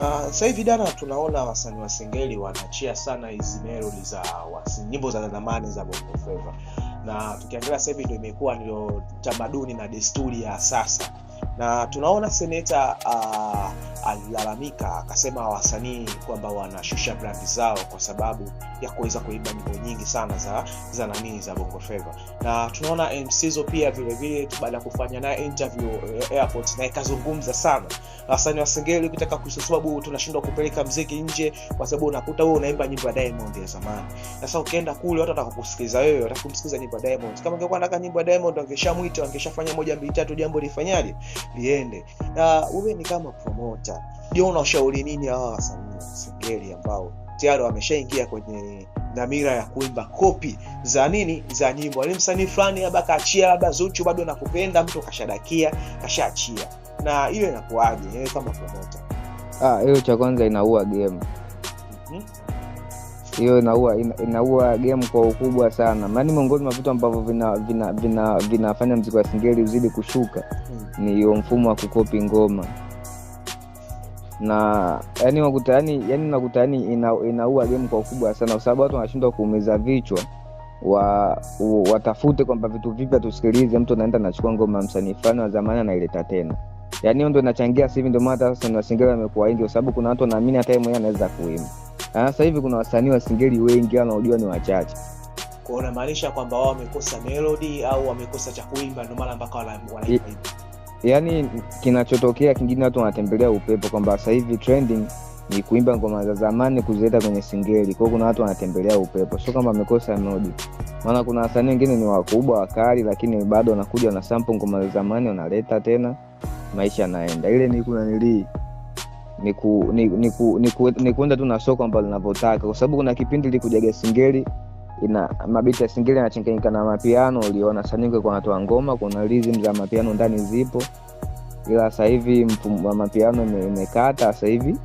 Sasa hivi dana tunaona wasanii wa Singeli wanaachia sana hizi melody za nyimbo za zamani za Bongo Flava, na tukiangalia sasa hivi ndio imekuwa ndio tamaduni na desturi ya sasa, na tunaona seneta alilalamika akasema wasanii kwamba wanashusha brandi zao kwa sababu ya kuweza kuimba nyimbo nyingi sana za nani za Bongo Flava. Na tunaona MCzo pia vile vile baada ya kufanya naye interview airport, na ikazungumza sana wasanii wa Singeli ukitaka, kwa sababu tunashindwa kupeleka mziki nje, kwa sababu unakuta wewe unaimba nyimbo ya Diamond ya zamani. Sasa ukienda kule watu watakusikiliza wewe, watakumsikiliza nyimbo ya Diamond. Kama ungekuwa unataka nyimbo ya Diamond wangeshamwita, wangeshafanya moja mbili tatu, jambo lifanyaje liende. Na wewe ni kama promoter, je, unashauri nini hawa wasanii wa Singeli ambao tayari wameshaingia kwenye dhamira ya kuimba kopi za nini za nyimbo? Ni msanii fulani labda kaachia, labda Zuchu bado nakupenda, mtu kashadakia kashaachia, na hiyo inakuaje wewe kama promoter? Hiyo cha kwanza inaua game. Hiyo inaua game kwa ukubwa sana. Maana miongoni mwa vitu ambavyo vinafanya mziki wa Singeli uzidi kushuka ni hiyo mfumo wa kukopi ngoma. Na yani unakuta yani unakuta yani inaua game kwa ukubwa sana, kwa sababu watu wanashindwa kuumiza vichwa watafute kwamba vitu vipya tusikilize. Mtu anaenda anachukua ngoma ya msanii fulani wa zamani anaileta tena. Yani hiyo ndio inachangia sasa hivi, ndio maana hata wasanii wa Singeli wamekuwa wengi, kwa sababu kuna watu wanaamini hata yeye mwenyewe anaweza kuimba. Na sasa hivi kuna wasanii wa Singeli wengi wanaojua ni wachache. Kwa unamaanisha kwamba wao wamekosa melody au wamekosa cha kuimba ndio maana mpaka wanaimba hivyo? Yani kinachotokea kingine, watu wanatembelea upepo kwamba sasa hivi trending ni kuimba ngoma za zamani kuzileta kwenye Singeli. Kwa hiyo kuna watu wanatembelea upepo, sio kama wamekosa melody. Maana kuna wasanii wengine ni wakubwa wakali, lakini bado wanakuja wana sample ngoma za zamani wanaleta tena, maisha yanaenda. Ile ni kuna nili ni ku, ni, ni, ku, ni, ku, ni kuenda tu na soko ambalo linavyotaka, kwa sababu kuna kipindi ilikujaga Singeli ina mabiti ya Singeli yanachanganyika na mapiano, uliona wasanii wengi wanatoa ngoma, kuna rhythm za mapiano ndani zipo, ila sasa hivi mfumo wa mapiano imekata. Sasa hivi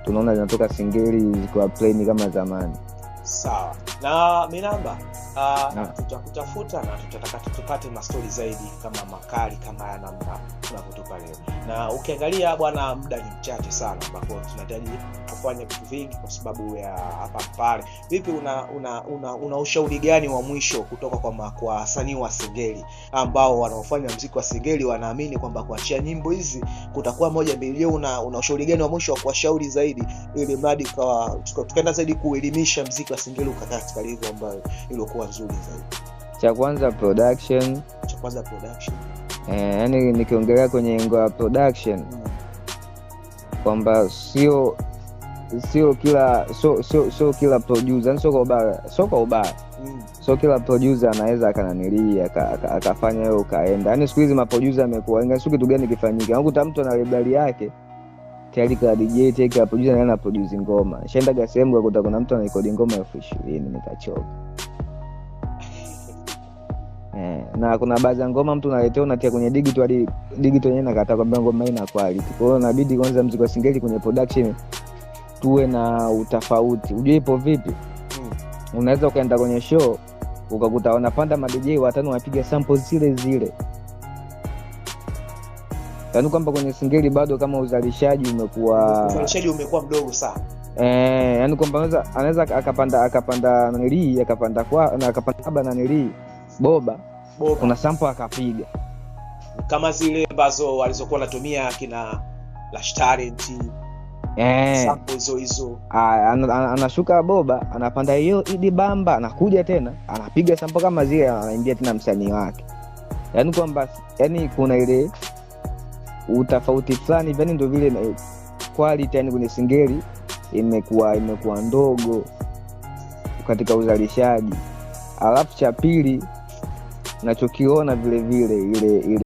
tunaona zinatoka Singeli zikiwa plain kama zamani. Sawa. Na Minamba, tutakutafuta na tutataka tupate mastori zaidi kama makali kama ya namna tunavyotupa leo. Na ukiangalia bwana, muda ni mchache sana ambapo tunahitaji kufanya vitu vingi kwa sababu ya hapa pale. Vipi, una ushauri gani wa mwisho kutoka kwa wasanii wa Singeli ambao wanaofanya muziki wa Singeli wanaamini kwamba kuachia nyimbo hizi kutakuwa moja mbili? Una ushauri gani wa mwisho wa kuwashauri zaidi ili mradi tukaenda zaidi kuelimisha muziki wa Singeli ukakaa katika level ambayo ilikuwa nzuri zaidi? Cha kwanza production. Cha kwanza production. Yani nikiongelea kwenye engo ya production kwamba sio kila, sio, sio, sio kila producer, yani sio kwa ubaya, sio kwa ubaya. Sio kila producer anaweza akananili, akafanya hiyo ukaenda. Yani siku hizi maproducer amekuwa wengi, sio kitu gani kifanyike. Unakuta mtu ana library yake tayari kwa DJ, tayari kwa producer, na ana produce ngoma. Nishaendaga sehemu ukakuta kuna mtu anarekodi ngoma 20,000, nikachoka. Na kuna baadhi ya ngoma mtu unaletea unatia kwenye digital, hadi digital yenyewe inakataa kwamba ngoma ina quality. Kwa hiyo inabidi kwanza muziki wa Singeli kwenye production tuwe na utofauti. Unajua ipo vipi? Unaweza ukaenda kwenye show ukakuta wanapanda ma DJ watano wanapiga samples zile zile. Yaani kwamba kwenye Singeli bado kama uzalishaji umekuwa, uzalishaji umekuwa mdogo sana. Yaani kwamba anaweza akapanda nanili, akapanda kwa, na akapanda labda nanili, boba. Boba. Kuna sample akapiga kama zile ambazo walizokuwa wanatumia kina Lash Talent. Sample hizo hizo. Anashuka boba, anapanda hiyo Idi Bamba, anakuja tena, anapiga sample kama zile, anaimbia tena msanii wake. Yaani kwamba, yaani kuna ile utofauti fulani, yaani ndio vile quality yani kwenye Singeli imekuwa ndogo katika uzalishaji. Alafu cha pili nachokiona vile vile ile